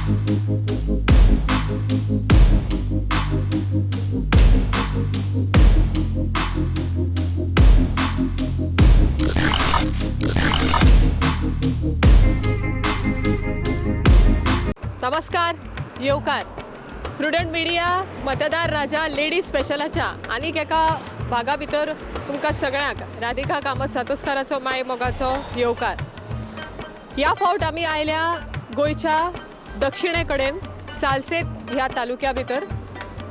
नमस्कार, येवकार. Prudent media मतदार राजा लेडीज स्पेशलाच्या आनीक एका भागा भितर तुमकां सगळ्यांक राधिका कामत सातोस्काराचो माय मोगाचो येवकार. ह्या फावट आमी आयल्या गोंयच्या दक्षिणे कडेन सालसेत ह्या तालुक्या भितर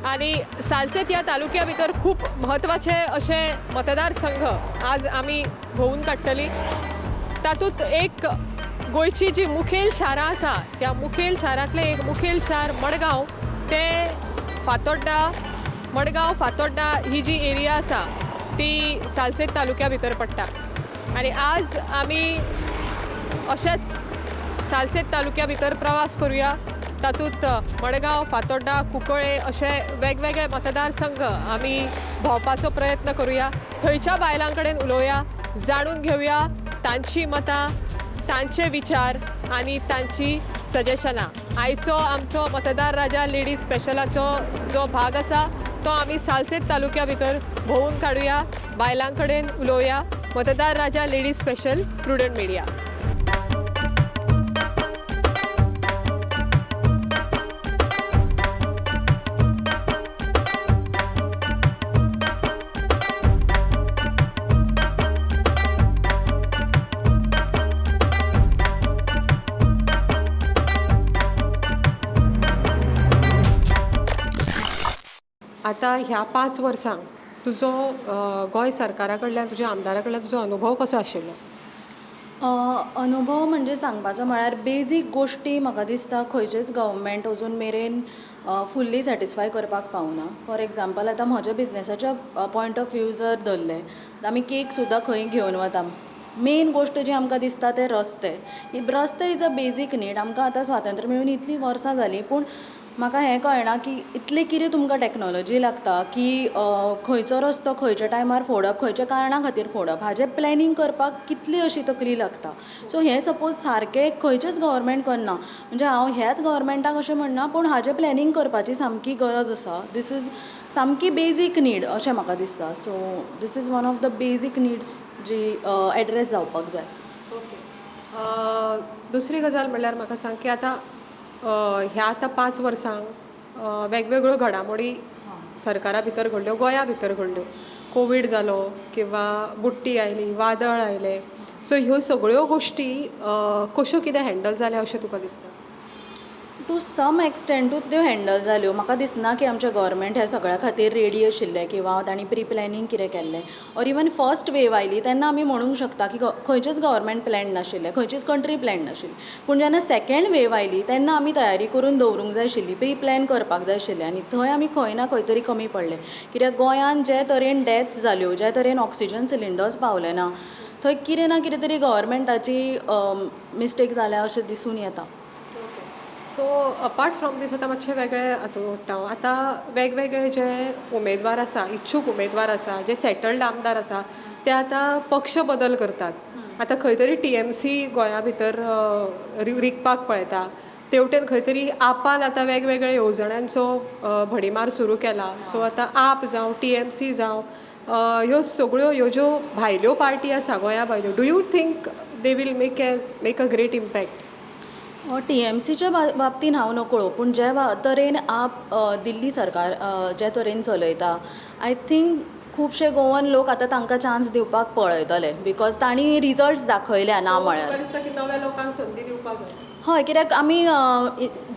आनी सालसेत ह्या तालुक्या भितर खूब म्हत्वाचे अशे मतदारसंघ आज आमी भोंवून काडटली. तातूंत एक गोंयची जी मुखेल शारां आसा त्या मुखेल शारांतलें एक मुखेल शार मडगांव ते फातोड्डा, मडगांव फातोड्डा ही जी एरिया आसा ती सालसेत तालुक्या भितर पडटा आनी आज आमी अशेंच सालसेत तालुक्या भितर प्रवास करुया. तातूंत मडगांव, फातोड्डा, कुंकळे अशे वेगवेगळे मतदारसंघ आमी भोंवपाचो प्रयत्न करुया. थंयच्या बायलां कडेन उलोवया, जाणून घेवया तांची मतां, तांचे विचार आनी तांची सजेशनां. आयचो आमचो मतदार राजा लेडीज स्पेशलाचो जो भाग आसा तो आमी सालसेत तालुक्या भितर भोंवून काडुया, बायलां कडेन उलोवया. मतदार राजा लेडीज स्पेशल, प्रुडंट मिडिया. आतां ह्या 5 वर्सांक तुजो गोंय सरकारा कडल्यान, तुज्या आमदारा कडल्यान तुजो अनुभव कसो आशिल्लो? अनुभव म्हणजे सांगपाचो म्हळ्यार बेजीक गोश्टी म्हाका दिसता खंयचेच गव्हर्मेंट अजून मेरेन फुल्ली सॅटिस्फाय करपाक पावना. फॉर एग्जाम्पल, आतां म्हज्या बिजनसाच्या पॉयंट ऑफ व्यू जर धरलें, आमी केक सुद्दां खंय घेवन वता, मेन गोश्ट जी आमकां दिसता ते रस्ते. रस्ते is a basic need. आमकां आतां स्वातंत्र्य मेळून इतलीं वर्सां जालीं, पूण म्हाका हें कळना की इतलें कितें तुमकां टॅक्नोलॉजी लागता की खंयचो रस्तो खंयच्या टायमार फोडप, खंयच्या कारणा खातीर फोडप, हाजें प्लॅनिंग करपाक कितली अशी तकली लागता. सो हें सपोज सारकें खंयचेच गव्हर्मेंट करना. म्हणजे हांव ह्याच गव्हर्मेंटाक अशें म्हणना, पूण हाजें प्लॅनिंग करपाची सामकी गरज आसा. दीस is सामकी बेजीक नीड अशें म्हाका दिसता. So this is one of the basic needs ji address जावपाक जाय. दुसरी गजाल म्हणल्यार म्हाका सांग की आतां ह्या आतां 5 वर्सांक वेगवेगळ्यो घडामोडी सरकारा भितर घडल्यो, गोंया भितर घडल्यो. कोवीड जालो किंवा बुडटी आयली, वादळ आयलें. सो ह्यो सगळ्यो गोश्टी कश्यो कितें हँडल जाल्या अशें तुका दिसता? टू सम एक्सटेंटूच त्यो हँडल जाल्यो. म्हाका दिसना की आमचें गव्हर्मेंट ह्या सगळ्या खातीर रेडी आशिल्लें किंवा तांणी प्री प्लॅनिंग कितें केल्लें. ऑर इवन फर्स्ट वेव आयली तेन्ना आमी म्हणूंक शकता की खंयचेच गव्हर्मेंट प्लॅन नाशिल्लें, खंयचीच कंट्री प्लॅन नाशिल्ली. पूण जेन्ना सेकेंड वेव आयली तेन्ना आमी तयारी करून दवरूंक जाय आशिल्ली, प्री प्लॅन करपाक जाय आशिल्लें आनी थंय आमी खंय ना खंय तरी कमी पडले. कित्याक गोंयांत जे तरेन डॅथ्स जाल्यो, जे तरेन ऑक्सिजन सिलिंडर्स पावले ना, थंय कितें ना कितें तरी गव्हर्मेंटाची मिस्टेक जाल्या अशें दिसून येता. सो अपार्ट फ्रॉम दीस आतां मातशें वेगळें हातूंत ओडटा हांव. आतां वेगवेगळे जे उमेदवार आसा, इच्छूक उमेदवार आसा, जे सेटल्ड आमदार आसा, ते आतां पक्ष बदल करतात. आतां खंय तरी टीएमसी गोंया भितर रिगपाक पळयता, तेवटेन खंय तरी आपान आतां वेगवेगळे येवजण्यांचो भडीमार सुरू केला. सो आतां आप जावं, टीएमसी जावं, ह्यो सगळ्यो ह्यो ज्यो भायल्यो पार्टी आसा, गोंया भायल्यो, do you think they will make a great impact? टीएमसीच्या बाबतीन हांव नकळो, पूण जे तरेन आप दिल्ली सरकार जे तरेन चलयता, I think खुबशे गोवन लोक आतां तांकां चान्स दिवपाक पळयतले, because तांणी रिजल्ट्स दाखयल्या ना म्हळ्यार. दिसता की नव्या लोकांक संदी दिवपाक जाय. हय, कित्याक आमी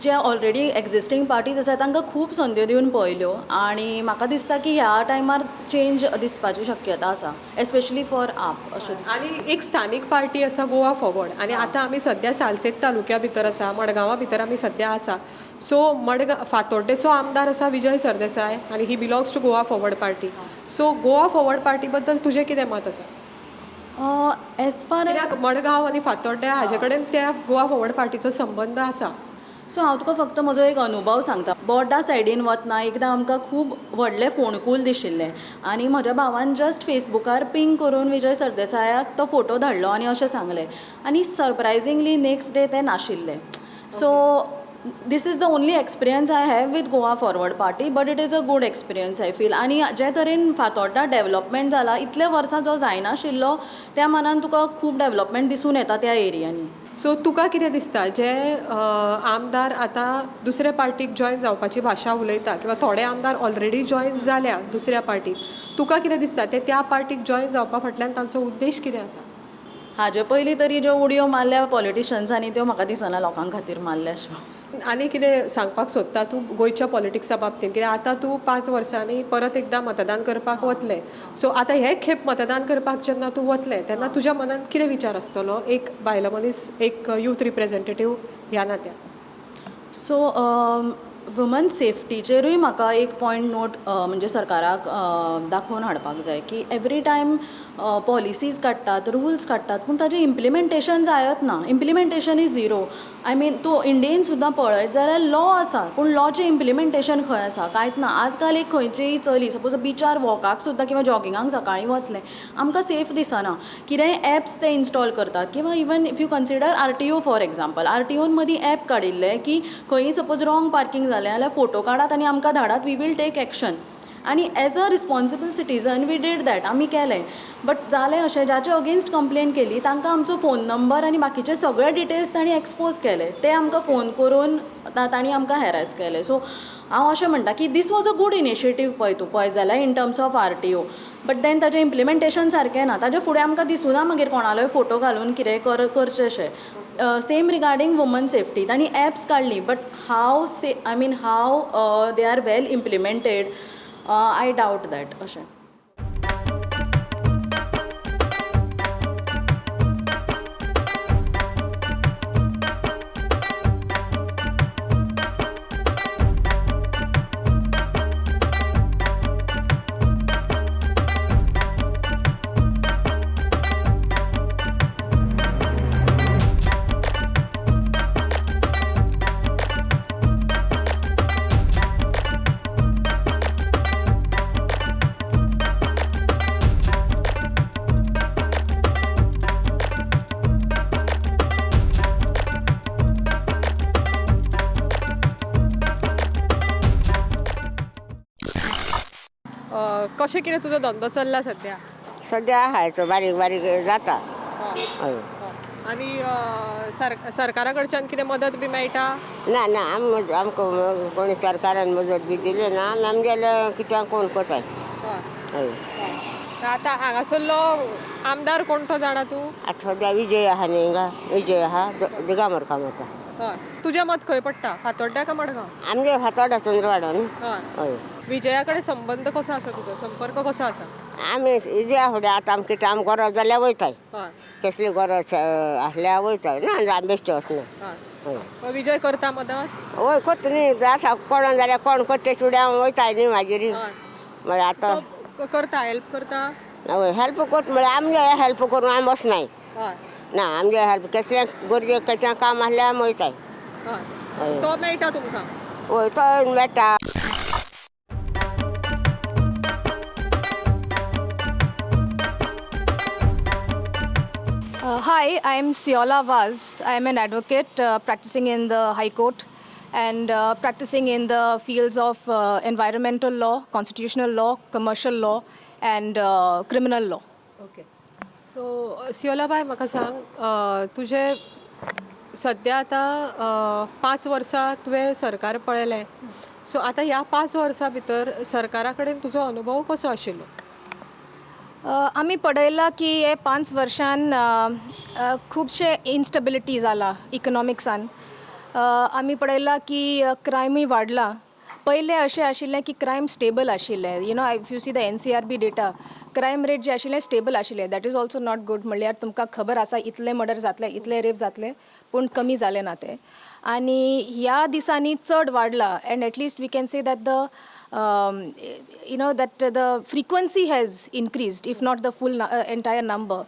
जे ऑलरेडी एग्जिस्टींग पार्टीज आसा तांकां खूब संद्यो दिवन पळयल्यो आनी म्हाका दिसता की ह्या टायमार चेंज दिसपाची शक्यता आसा, एस्पेशली फॉर आप अशें दिसता. आनी एक स्थानीक पार्टी आसा गोवा फॉरवर्ड आनी आतां आमी सद्या सालसेत तालुक्या भितर आसा, मडगांवा भितर आमी सद्या आसा. सो मडगांव फातोड्डेचो आमदार आसा विजय सरदेसाय आनी he belongs to Goa Forward Party. So Goa Forward Party बद्दल तुजें कितें मत आसा? एज फार कित्याक मडगांव आनी फातोड्ड्या हाजे कडेन त्या गोवा फॉरवर्ड पार्टीचो संबंद आसा. सो हांव तुका फक्त म्हजो एक अनुभव सांगता. बोड्डा सायडीन वतना एकदां आमकां खूब व्हडलें फोंडकूल दिशिल्लें आनी म्हज्या भावान जस्ट फेसबुकार पींग करून विजय सरदेसायाक तो फोटो धाडलो आनी अशें सांगलें आनी सरप्रायजिंगली नेक्स्ट डे ते नाशिल्ले. So This is the only experience I have with Goa Forward Party, but it is a good experience, I feel. आनी जे तरेन फातोड्डा डेवलपमेंट जाला, इतले वर्सां जो जायनाशिल्लो, त्या मानान तुका खूब डेवलपमेंट दिसून येता त्या एरियांनी. सो तुका कितें दिसता, जे आमदार आतां दुसऱ्या पार्टीक जॉयन जावपाची भाशा उलयता किंवा थोडे आमदार ऑलरेडी जॉयन जाल्या दुसऱ्या पार्टीक, तुका कितें दिसता, ते त्या पार्टीक जॉयन जावपा फाटल्यान तांचो उद्देश कितें आसा? हाजे पयलीं तरी ज्यो उडयो मारल्या पॉलिटिशन्सांनी, त्यो म्हाका दिसना लोकां खातीर मारल्या अश्यो. आनी कितें सांगपाक सोदता तूं गोंयच्या पॉलिटिक्सा बाबतींत? कित्याक आतां तूं 5 वर्सांनी परत एकदां मतदान करपाक वतलें. सो आतां हे खेप मतदान करपाक जेन्ना तूं वतलें, तेन्ना तुज्या मनांत कितें विचार आसतलो, एक बायल मनीस, एक यूथ रिप्रेझेंटेटीव ह्या नात्यान? सो वुमन सेफ्टीचेरूय म्हाका एक पॉयंट नोट, म्हणजे सरकाराक दाखोवन हाडपाक जाय की एवरी टायम पॉलिसीज काडटात, रुल्स काडटात, पूण ताजें इम्प्लिमेंटेशन जायत ना. Implementation is zero. I mean, तूं इंडियेन सुद्दां पळयत जाल्यार लॉ आसा, पूण लॉचें इम्प्लिमेंटेशन खंय आसा? कांयच ना. आजकाल एक खंयचीय चली सपोज बिचार वॉकाक सुद्दां किंवा जॉगिंगाक सकाळीं वतलें, आमकां सेफ दिसना. कितेंय एप्स ते इन्स्टॉल करतात किंवा even if you consider RTO, for example, आरटीओन मदीं एप काडिल्लें की खंयी सपोज रॉंग पार्कींग जालें जाल्यार फोटो काडात आनी आमकां धाडात, we will take action. आनी as a responsible citizen we did that. आमी केलें. बट जालें अशें, जाचे अगेन्स्ट कंप्लेन केली तांकां आमचो फोन नंबर आनी बाकीचे सगळे डिटेल्स तांणी एक्सपोज केले. ते आमकां फोन करून तांणी आमकां हॅरेस केले. सो हांव अशें म्हणटा की this was a good initiative पळय तूं पळयत जाल्यार in terms of RTO, but then ताजें इम्प्लिमेंटेशन सारकें ना. ताजे फुडें आमकां दिसुना मागीर कोणालोय फोटो घालून कितेंय करचें अशें. सेम रिगार्डींग वुमन सेफ्टी, तांणी एप्स काडली, but how say I mean, how they are well implemented, I doubt that अशें. कशें कितें तुजो धंदो चल्ला सद्या? सद्या आहा, बारीक बारीक जाता. हय. आनी सरकारा कडच्यान कितें मदत बी मेळटा? ना ना, आम आमकां कोणी सरकारान मजत बी दिली ना. आमी आमगेले कित्याक कोण कोताय. हय. आतां हांगासरलो आमदार कोण तो जाणा तूं? आतां सद्या विजय आहा न्ही हिंगा, विजय आहा दिगामर कामता. हय. तुजें मत खंय पडटा, फातोड्ड्या काय मडगांव? आमगे फातोडा, चंद्रवाडो न्ही. हय. विजया कडेन संबंद कसो आसा तुजो, संपर्क कसो आसा? आमी विजया फुडें आतां आमकां कितें आम गरज जाल्यार वयताय. कसली गरज आसल्यार वयताय, ना आमी बेश्टे वचना. हय. विजय करता मदत? वय, कोत्ता न्ही. आसा कोण जाल्यार कोण कोत्ते सुड्या वयताय न्ही मागीर. मागीर आतां तो करता, हेल्प करता? हय, हेल्प कोत म्हळ्यार आमगे हेल्प करून आमी वचनाय. ना, आमगे हेल्प कसलें गरजेक कसलें काम आसल्यार आमी वयताय. हय. तो मेळटा तुमकां? वय, तो मेळटा. Hi, I'm Siola Vaz. I'm an advocate practicing in the High Court and practicing in the fields of environmental law, constitutional law, commercial law, and criminal law. Okay, so Siyola बाय, म्हाका सांग, तुजें सद्या आतां 5 वर्सां तुवें सरकार पळयलें, सो आतां ह्या 5 वर्सां भितर सरकारा कडेन तुजो अनुभव कसो आशिल्लो? आमी पळयलां की हे 5 वर्सान खुबशे इन्स्टेबिलिटी जाला इकनॉमिक्सान. आमी पळयलां की क्रायमूय वाडला. पयलें अशें आशिल्लें की क्रायम स्टेबल आशिल्लें. If you see the NCRB data, crime rate जे आशिल्लें स्टेबल आशिल्लें. That is also not good. म्हणल्यार तुमकां खबर आसा इतले मर्डर जातले, इतले रेप जातले, पूण कमी जालें ना तें आनी ह्या दिसांनी चड वाडला and at least we can say that the you know that the frequency has increased, if not the full entire number.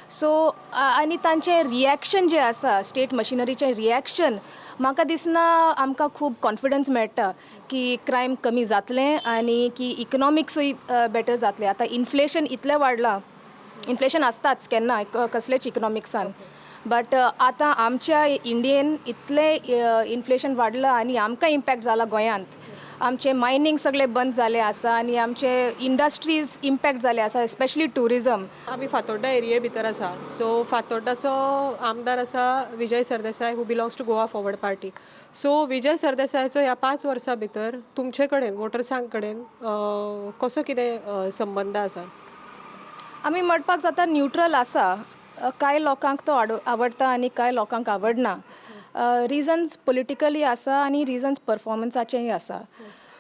So आनी तांचें रिएक्शन जें आसा, स्टेट मशिनरीचें रिएक्शन, म्हाका दिसना आमकां खूब कॉन्फिडन्स मेळटा की क्रायम कमी जातलें आनी की इकनॉमिक्सूय बेटर जातलें. आतां इन्फ्लेशन इतलें वाडलां. इन्फ्लेशन आसताच केन्ना कसलेच इकनॉमिक्सान. बट आतां आमच्या इंडियेन इतलें इन्फ्लेशन वाडलां आनी आमकां इम्पॅक्ट जाला गोंयांत. आमचे मायनींग सगळे बंद जाले आसा आनी आमचे इंडस्ट्रीज इम्पॅक्ट जाले आसा, एस्पेशली ट्युरिजम. आमी फातोड्डा एरिये भितर आसा. सो फातोड्डाचो आमदार आसा Vijay Sardesai, who belongs to Goa Forward Party. So Vijay सरदेसायाचो ह्या 5 वर्सां भितर तुमचे कडेन, वोटर्सां कडेन कसो कितें संबंद आसा? आमी म्हणपाक जाता न्युट्रल आसा. कांय लोकांक तो आवडटा आनी कांय लोकांक आवडना. रिजन्स पोलिटिकली आसा आनी रिजन्स परफॉर्मन्साचेय आसा.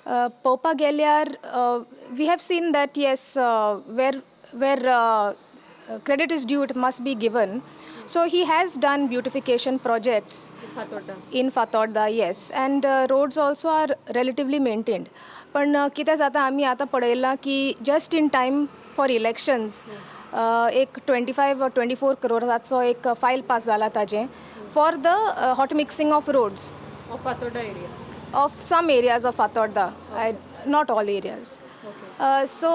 पळोवपाक गेल्यार we have seen that, yes, where credit is due, it must be given. So he has done beautification projects Fatorda. In Fatorda, yes, and roads also are relatively maintained. पण कितें जाता, आमी आतां पळयलां की just in time for elections एक 25 24 करोडाचो एक file pass जाला ताजें for the hot mixing of roads. Of Fatorda area. Of some areas of Fatorda, not all areas. So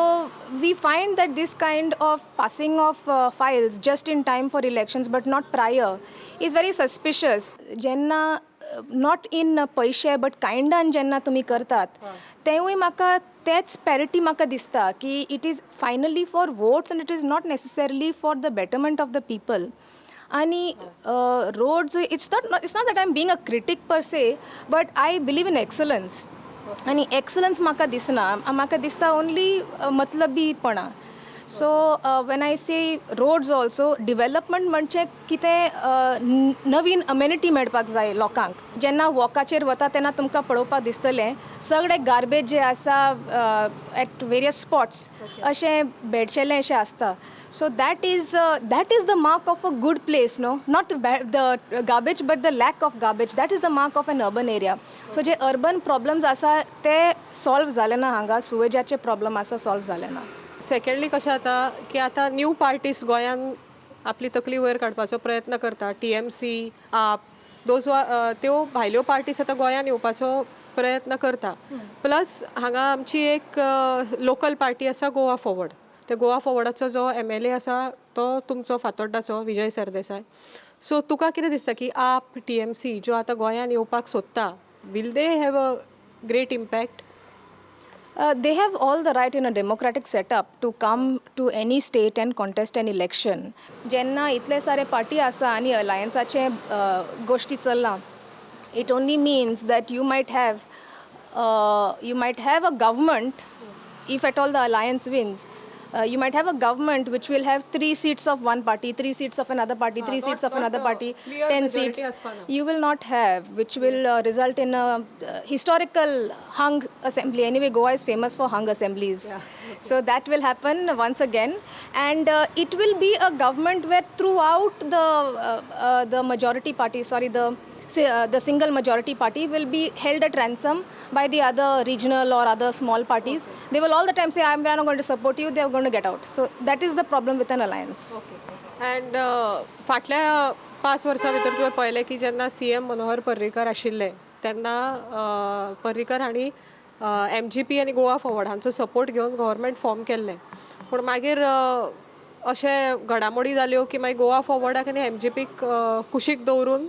we find that this kind of passing of files just in time for elections but not prior is very suspicious. जेन्ना not in पयशे but कायंडान जेन्ना तुमी करतात, तेंवूय म्हाका तेच parity म्हाका दिसता की it is finally for votes and it is not necessarily for the betterment of the people. आणि roads, it's not that I am being a critic per se, but I believe in excellence आनी excellence म्हाका दिसना. म्हाका दिसता only मतलबीपणा. So when I say roads also, development म्हणजे कितें नवीन amenity मेळपाक जाय लोकांक. जेन्ना वॉकाचेर वता तेन्ना तुमकां पळोवपाक दिसतलें, सगळे गार्बेज जे आसा एट वेरियस स्पॉट्स अशें भेडशेलें अशें आसता. So that is the mark of a good place, no? Not the garbage, but the lack of garbage, that is the mark of an urban area. So J urban problems आसा ते solve जाले ना. हांगा सुवेजाचे problem आसा, solve जाले ना. Secondly, कशें जाता की आतां न्यू पार्टीज गोंयान आपली तकली वयर काडपाचो प्रयत्न करता. टीएमसी, आप, those, त्यो भायल्यो पार्टीज आतां गोंयान येवपाचो प्रयत्न करता. प्लस हांगा आमची एक लोकल पार्टी आसा, गोवा फॉरवर्ड. त्या गोवा फॉरवर्डाचो जो एमएलए आसा तो तुमचो फातोड्डाचो विजय सरदेसाय. सो तुका कितें दिसता की आप, टीएमसी ज्यो आतां गोंयान येवपाक सोदता, will they have a great impact? They have all the right in a democratic setup to come to any state and contest an election. जेन्ना इतले सारे पार्टी आसा आनी अलायन्साचे गोश्टी चल्ला, it only means that you might have a government, if at all the alliance wins. You might have a government which will have three seats of one party, three seats of another party, three not- seats of not another a party, clear 10 majority seats. आसपाना. You will not have, which will result in a historical hung assembly. Anyway, Goa is famous for hung assemblies. So that will happen once again, and it will be a government where throughout the majority party, sorry, the single majority party will be held at ransom by the other regional or other small parties. They will all the time say, "I'm not going to support you." They are going to get out. So that is the problem with an alliance. Okay, and फाटल्या 5 वर्सां भितर तुवें पळयलें की जेन्ना CM Manohar Parrikar आशिल्ले तेन्ना पर्रीकर हांणी एमजीपी आनी गोवा फॉरवर्ड हांचो सपोर्ट घेवन गव्हर्मेंट फॉर्म केल्लें. पूण मागीर अशे घडामोडी जाल्यो की मागीर गोवा फॉरवर्डाक आनी एमजीपीक कुशीक दवरून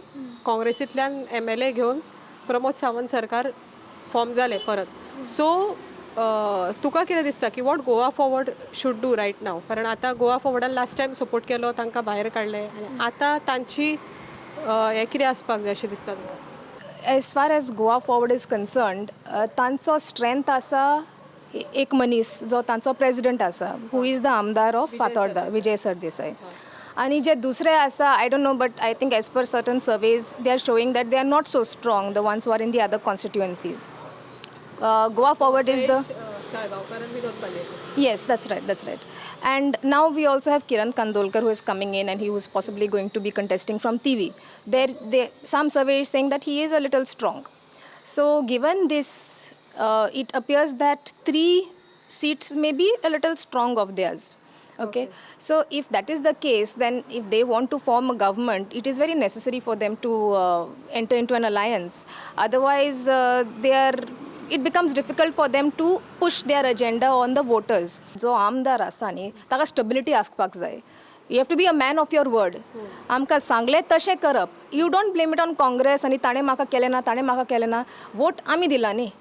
काँग्रेसींतल्यान एमएलए घेवन प्रमोद सावंत सरकार फॉर्म जालें परत. सो तुका कितें दिसता की what Goa Forward should do right now? कारण आतां गोवा फॉरवर्डान लास्ट टायम सपोर्ट केलो, तांकां भायर काडले आनी आतां तांची हें कितें आसपाक जाय अशें दिसता तुका? As far as Goa Forward is concerned, तांचो स्ट्रेंथ आसा एक मनीस जो तांचो प्रेजिडंट आसा, who is the आमदार ऑफ फातोर्दा, विजय सरदेसाय. आनी जे दुसरे आसा, I don't know, but I think as per certain surveys they are showing that they are not so strong, the ones who are in the other constituencies. Goa Forward is the Salgaonkar आनी विनोद Palyekar. Yes, that's right, that's right. And now we also have Kiran Kandolkar, who is coming in and he was possibly going to be contesting from Tivim. There, some survey is saying that he is a little strong. So, given this, it appears that three seats may be a little strong of theirs. Okay. So, if that is the case, then if they want to form a government, it is very necessary for them to enter into an alliance. Otherwise, they are it becomes difficult for them to push their agenda on the voters. जो आमदार आसा न्ही, ताका stability आसपाक जाय. You have to be a man of your word. आमकां सांगलें तशें करप. You don't blame it on Congress आनी ताणें म्हाका केलें ना, ताणें म्हाका केलें ना. वोट आमी दिला न्ही.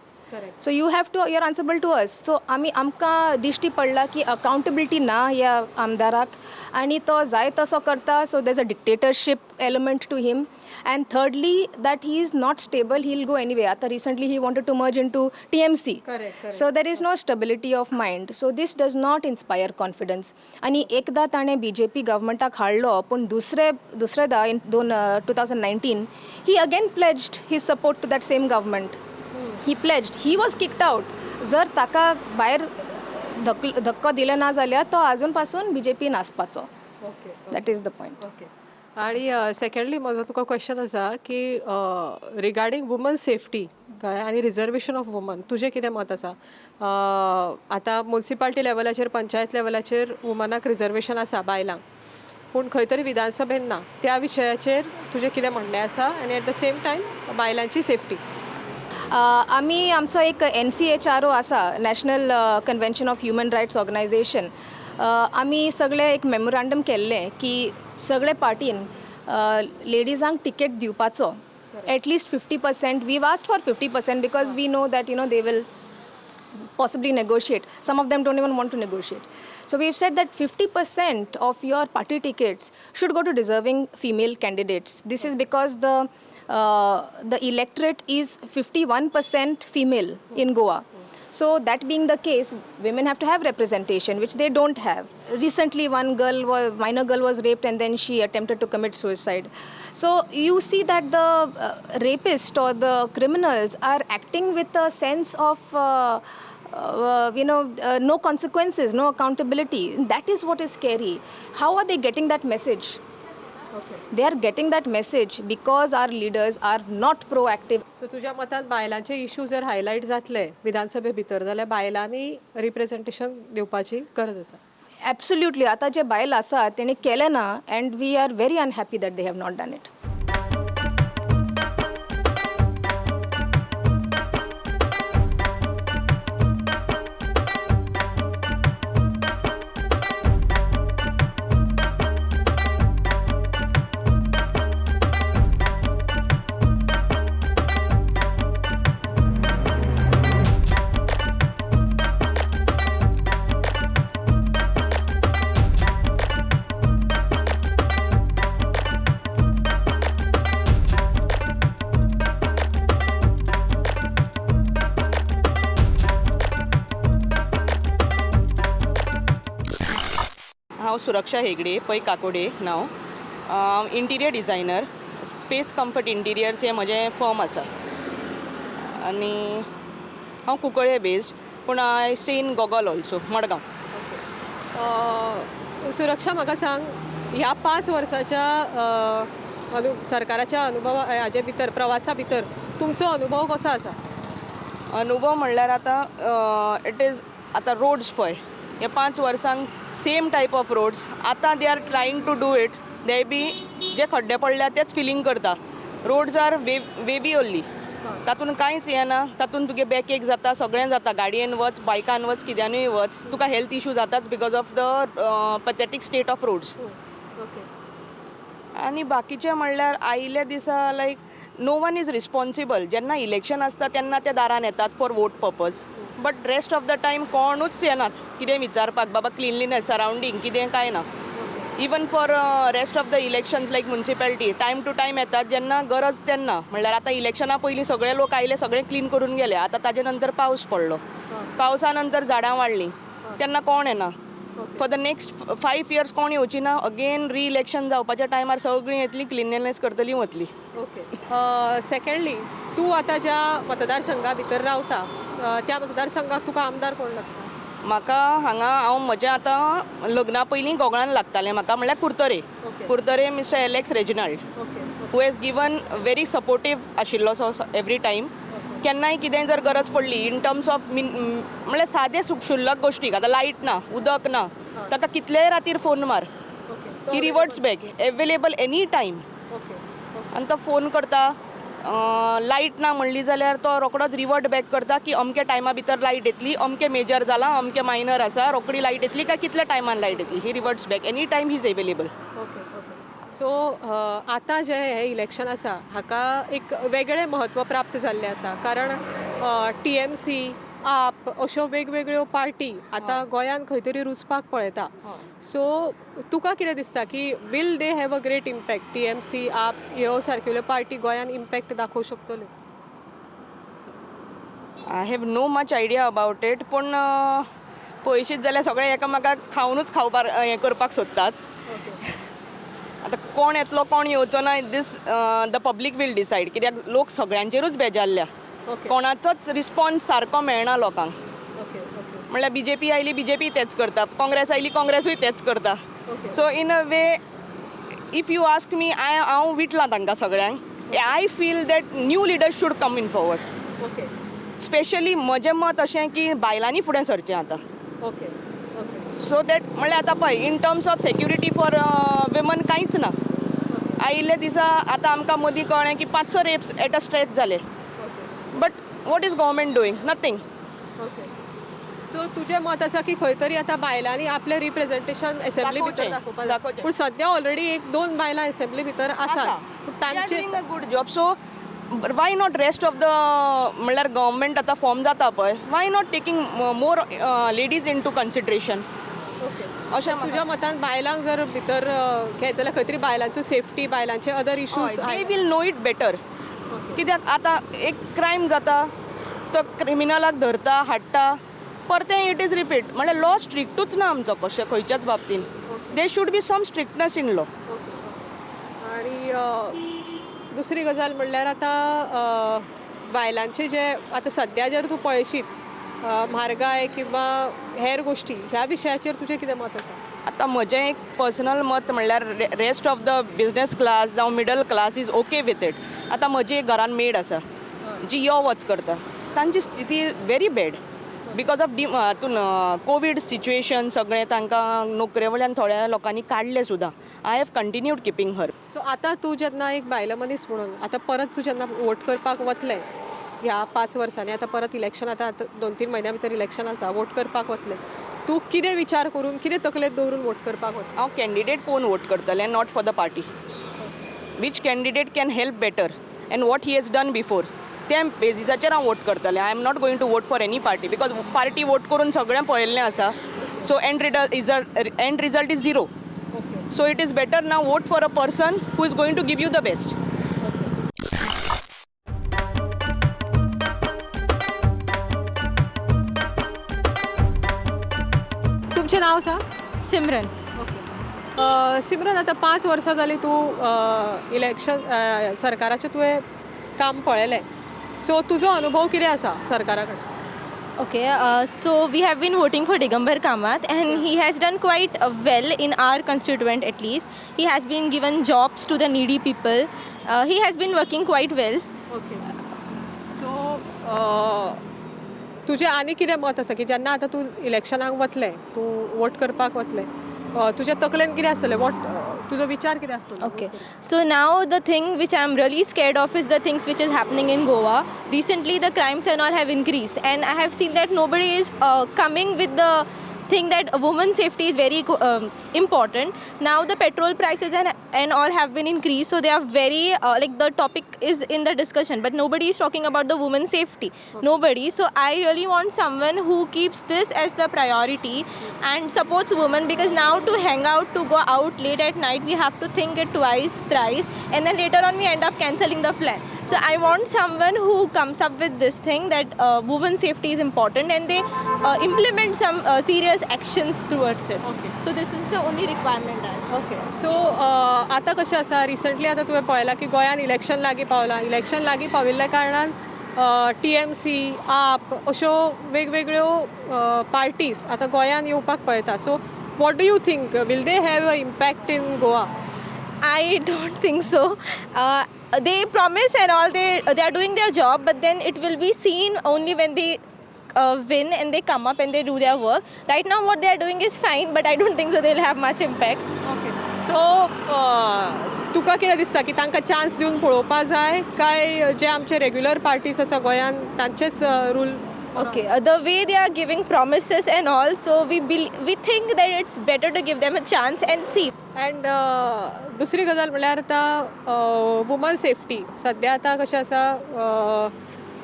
So you have to, you are answerable to us. So आमी, आमकां दिश्टी पडला की अकाउंटेबिलिटी ना ह्या आमदाराक आनी तो जाय तसो करता. So there's a dictatorship element to him, and thirdly, that he is not stable. He will go anyway. आतां recently he wanted to merge into TMC. So there is no stability of mind. So this does not inspire confidence. आनी एकदां ताणें BJP गव्हर्मेंटाक हाडलो, पूण दुसरे दुसरेदा in दोन 2019 he again pledged his support to that same government. He pledged, he was kicked out. जर ताका भायर धक्को दिले ना जाल्यार तो आजून पासून बीजेपीन आसपाचो. That is the point. Okay, आणि सेकंडली म्हजो तुका क्वेश्चन आसा की रिगार्डींग वुमन सेफ्टी, कळ्ळें, आनी रिजर्वेशन ऑफ वुमन, तुजें कितें मत आसा? आतां मुन्सिपाल्टी लेवलाचेर, पंचायत लेवलाचेर वुमनाक रिजर्वेशन आसा, बायलांक, पूण खंय तरी विधानसभेन ना. त्या विशयाचेर तुजें कितें म्हणणें आसा आनी एट the same time बायलांची सेफ्टी? आमी, आमचो एक एनसीएचआरओ आसा, National Convention of Human Rights Organisation. आमी सगळे एक मेमोरांडम केल्लें की सगळे पार्टीन लेडीजांक तिकेट दिवपाचो, at least 50%. We asked for 50% because we know that they will possibly negotiate. Some of them don't even want to negotiate. So we've said that 50% of your party tickets should go to deserving female candidates. This is because the electorate is 51% female in Goa. So that being the case, women have to have representation, which they don't have. Recently, one girl, minor girl, was raped, and then she attempted to commit suicide. So you see that the rapist or the criminals are acting with a sense of no consequences, no accountability. That is what is scary. How are they getting that message? They are getting that message because our leaders are not proactive. So तुज्या मतान बायलांचे issue जर highlight जातले विधानसभे भितर जाल्यार बायलांनी representation दिवपाची गरज आसा? Absolutely. आतां जे बायल आसा तेणी केलें ना, and we are very unhappy that they have not done it. हांव सुरक्षा हेगडे पै काकोडे नांव, interior designer. Space Comfort Interiors हें म्हजें फर्म आसा आनी हांव कुंकळ्ळे बेस्ड, पूण I stay in Gogol also, Madgaon. सुरक्षा, म्हाका सांग, ह्या 5 वर्साच्या सरकाराच्या अनुभवा हाजे भितर, प्रवासा भितर तुमचो अनुभव कसो आसा? अनुभव म्हणल्यार आतां it is, आतां रोड्स पळय, हे 5 वर्सांक सेम टायप ऑफ रोड्स. आतां they are trying to do it. They be जे खड्डे पडल्या तेच फिलींग करता. Roads are way wavy only. तातूंत कांयच येना. तातूंत तुगे बॅक एक जाता, सगळें जाता. गाडयेन वच, बायकान वच, कित्यानूय वच, तुका हेल्थ इशू जाताच because of the pathetic state of roads. आनी बाकीचें म्हणल्यार आयिल्ल्या दिसा like no one is responsible. जेन्ना इलेक्शन आसता तेन्ना ते दारान येतात for vote purpose, but rest of the time कोणूच येनात कितें विचारपाक, बाबा क्लिनलीनेस, सरावंडींग कितें कांय ना. Even for rest of the elections like municipality, time to time येतात जेन्ना गरज तेन्ना. म्हणल्यार आतां इलेक्शना पयलीं सगळे लोक आयले, सगळें क्लीन करून गेले. आतां ताजे नंतर पावस पडलो, पावसा नंतर झाडां वाडलीं, तेन्ना कोण येना. For the next 5 years कोण येवची ना. अगेन रि इलेक्शन जावपाच्या टायमार सगळीं येतली, क्लिनलीनेस करतली, वतली. ओके, सेकंडली, तूं आतां ज्या मतदारसंघा भितर रावता, त्या मतदारसंघाक तुका आमदार कोण लागता? म्हाका हांगा, हांव म्हजें आतां लग्ना पयलीं गोगळान लागतालें म्हाका, म्हणल्यार कुर्तरे. कुर्तरे mister Alex Reginald, who has given very supportive आशिल्लो सो एवरी टायम. केन्नाय कितेंय जर गरज पडली इन टर्म्स ऑफ मिन, म्हणल्यार सादे क्षुल्लक गोश्टीक, आतां लायट ना, उदक ना, ताका कितलेय रातीर फोन मार, he reverts back, available any time. आनी तो फोन करता. लायट ना म्हणली जाल्यार तो रोकडोच रिवर्ट बॅक करता की अमके टायमा भितर लायट येतली, अमके मेजर जाला, अमके मायनर आसा, रोखडी लायट येतली काय कितल्या टायमान लायट येतली. He reverts back any time, he is available. Okay okay so आतां जें हें इलेक्शन आसा हाका एक वेगळें म्हत्व प्राप्त जाल्लें आसा, कारण टीएमसी, आप अश्यो वेगवेगळ्यो पार्टी आतां गोंयांत खंय तरी रुजपाक पळयता. सो तुका कितें दिसता की will they have a great impact? TMC, आप ह्यो सारकेल्यो पार्टी गोंयांत इम्पॅक्ट दाखोवंक शकतल्यो? I have no much idea about it, पूण पळयशीत जाल्यार सगळे एकामेकाक खावनूच खावपाक हें करपाक सोदतात. आतां कोण येतलो, कोण येवचो ना, this the public will decide, कित्याक लोक सगळ्यांचेरूच बेजारल्या. कोणाचोच रिस्पॉन्स सारको मेळना लोकांक. ओके ओके म्हणल्यार बीजेपी आयली, बीजेपी तेच करता, काँग्रेस आयली, काँग्रेसूय तेच करता. So in a way, if you ask me, I हांव विटलां तांकां सगळ्यांक. I feel that new leaders should come in forward. Specially म्हजें मत अशें की बायलांनी फुडें सरचें आतां. ओके okay so that म्हणल्यार आतां पळय, in terms of security for women कांयच ना. आयिल्ल्या दिसा आतां आमकां मदीं कळ्ळें की पांच स रेप्स एट अ स्ट्रेच जाले, but what is government doing? Nothing. Okay, so तुजें मत आसा की खंय तरी आतां बायलांनी आपलें रिप्रेझेंटेशन असेंब्ली भितर दाखोवचें, दाखोवपाक जाय. दाखोवचें. पूण सद्या ऑलरेडी एक दोन बायलां असेंब्ली भितर आसात, पूण तांचे A good job, so why not rest of the, म्हणल्यार गव्हर्मेंट आतां फॉर्म जाता पळय, why not taking more ladies into consideration? अशें म्हाका. तुज्या मतान बायलांक जर भितर घेत जाल्यार खंय तरी बायलांच्यो सेफ्टी, बायलांचे other issues They will know it better, कित्याक आतां एक क्रायम जाता, तो क्रिमिनलाक धरता, हाडटा, परतें it is repeat. म्हणल्यार लॉ स्ट्रिक्टूच ना आमचो कशें खंयच्याच बाबतीन. There should be some strictness in law. आणि दुसरी गजाल म्हणल्यार आतां बायलांचे जे आतां सद्या जर तूं पळयशीत, म्हारगाय किंवा हेर गोश्टी ह्या विशयाचेर तुजें कितें मत आसा? आतां म्हजें एक पर्सनल मत म्हणल्यार rest of the business class जावं middle class is okay with it. आतां म्हजी एक घरान मेड आसा जी यो वच करता, तांची स्थिती very bad because of D हातून कोवीड सिच्युएशन सगळें. तांकां नोकरे वयल्यान थोड्या लोकांनी काडले सुद्दां. I have continued keeping her. So आतां तूं जेन्ना एक बायल मनीस म्हणून आतां परत तूं जेन्ना वोट करपाक वतलें ह्या 5 वर्सांनी, आतां परत इलेक्शन, आतां आतां 2-3 म्हयन्या भितर इलेक्शन आसा, वोट करपाक वतलें, तूं कितें विचार करून, कितें तकलेंत दवरून वोट करपाक वतलें? हांव कॅन्डिडेट पळोवन वोट करतलें, not for the party. Which candidate can help better and what he has done before, त्या बेजिसाचेर हांव वोट करतलें. I am not going to vote for any party, because party vote करून सगळें पळयल्लें आसा. So end result is zero. So it is better now vote for a person who is going to give you the best. तुमचें नांव सांग. सिमरन. सिमरन, आतां 5 वर्सां जालीं तूं इलेक्शन सरकाराचें तुवें काम पळयलें, सो तुजो अनुभव कितें आसा सरकारा कडेन? Okay, so we have been voting for Digambar Kamath and he has done quite well in our constituent at least. He has been given jobs to the needy people. He has been working quite well. Okay, so तुजें आनी कितें मत आसा की जेन्ना आतां तूं इलेक्शनाक वतलें, तूं वोट करपाक वतलें, तुज्या तकलेन कितें आसतलें, वोट तुजो विचार कितें आसतलो? Okay, so now the thing which I am really scared of is the things which is happening in Goa. Recently, the crimes and all have increased, and I have seen that nobody is coming with the thing that women's safety is very important. Now the petrol prices and all have been increased, so they are very like the topic is in the discussion, but nobody is talking about the women's safety. Nobody. So I really want someone who keeps this as the priority and supports women, because now to hang out, to go out late at night, we have to think it twice, thrice, and then later on we end up cancelling the plan. So I want someone who comes up with this thing that women's safety is important and they implement some serious actions towards it. So this is the only requirement I have. Okay, so आतां कशें आसा, recently आतां तुवें पळयलां की गोंयांत election लागीं पावलां. इलेक्शन लागीं पाविल्ल्या कारणान टीएमसी, आप अश्यो वेगवेगळ्यो पार्टीज आतां गोंयांत येवपाक पळयता. So what do you think, will they have a impact in Goa? I don't think so. They promise and all, they are doing their job, but then it will be seen only when they win and they come up and they do their work. Right now, what they are doing is fine, but I don't think so they'll have much impact. Okay, so तुका कितें दिसता की तांकां chance दिवन पळोवपा जाय काय जे आमचे रेग्युलर पार्टीज आसा गोंयान तांचेच rule? Okay, the way they are giving promises and all, so we think that it's better to give them a chance and see. And दुसरी गजाल म्हणल्यार आतां वुमन सेफ्टी सद्या आतां कशें आसा,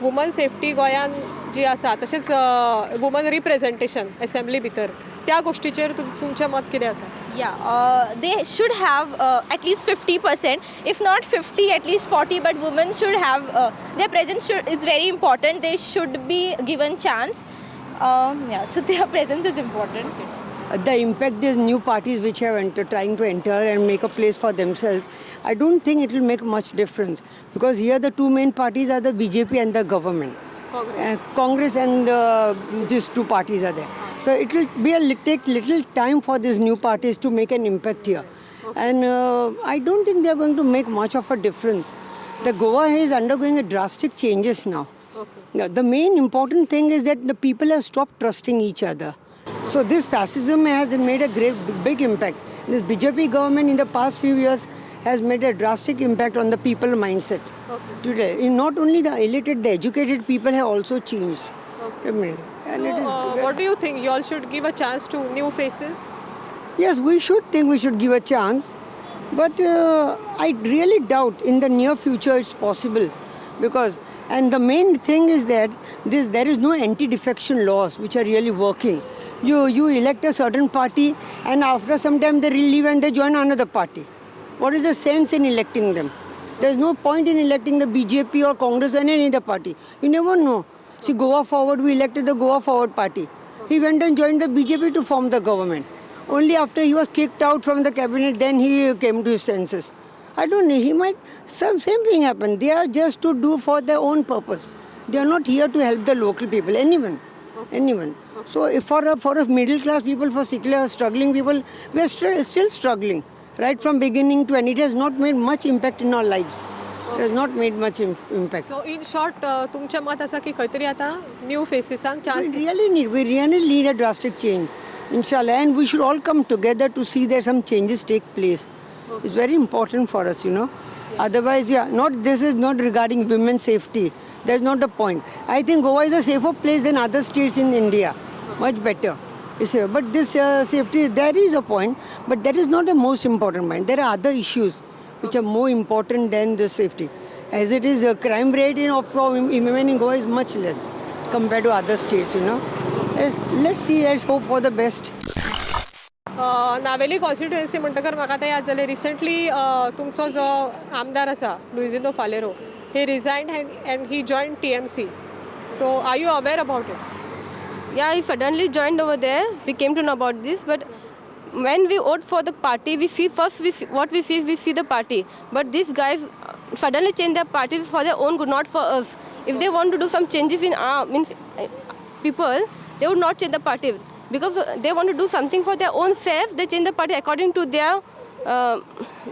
वुमन सेफ्टी गोंयान जी आसा तशेंच वुमन रिप्रेजेंटेशन एसेंब्ली भितर त्या गोश्टीचेर तुमचें मत कितें आसा? Yeah, they should have at least 50%, if not 50, at least 40. But women should have their presence should it's very important. They should be given chance. Yeah, so their presence is important. The impact these new parties which have entered, trying to enter and make a place for themselves, I don't think it will make much difference because here the two main parties are the BJP and the government. Congress and these two parties are there. So it will be a take little time for these new parties to make an impact here. And I don't think they are going to make much of a difference. The Goa is undergoing a drastic changes now. Now, the main important thing is that the people have stopped trusting each other. So this fascism has made a great big impact. This BJP government in the past few years has made a drastic impact on the people mindset. Today, in not only the illiterate, the educated people have also changed. I mean, and it is What do you think, you all should give a chance to new faces? Yes, we should think we should give a chance, but I really doubt in the near future it's possible because, and the main thing is that this there is no anti-defection laws which are really working. You elect a certain party and after some time they leave and they join another party. What is the sense in electing them? There's no point in electing the BJP or Congress or any other party. You never know. See, Goa Forward, we elected the Goa Forward party. He went and joined the BJP to form the government. Only after he was kicked out from the cabinet, then he came to his senses. I don't know, he might, some same thing happened. They are just to do for their own purpose. They are not here to help the local people, anyone. Anyone. So if for a middle class people, for secular struggling people, we are still struggling. Right from beginning to end, it has not made much impact in our lives. It has not made much impact. So in short तुमचें मत आसा की खंय तरी आतां new फेसीसांक chance We really need a drastic change, inshallah. And we should all come together to see that some changes take place. It's very important for us. Otherwise, yeah, not this is not regarding women's safety. That's not the point. I think Goa is a safer place than other states in India, much better. It's safer. But this safety, there is a point, but that is not the most important point. There are other issues which are more important than the safety. As it is, the crime rate for women in Goa is much less compared to other states. Yes, let's see, let's hope for the best. Navelim constituency म्हणटकर म्हाका आतां याद जालें, recently तुमचो जो आमदार आसा लुइजिनो Faleiro, he resigned and he join TMC. So are you aware about it? Yeah, he suddenly joined over there. We came to know about this, but when we vote for the party, we see first we see, what we see is we see the party. But these guys suddenly change their party for their own good, not for us. If they want to do some changes in our means people, they would not change the party because they want to do something for their own self. They change the party according to their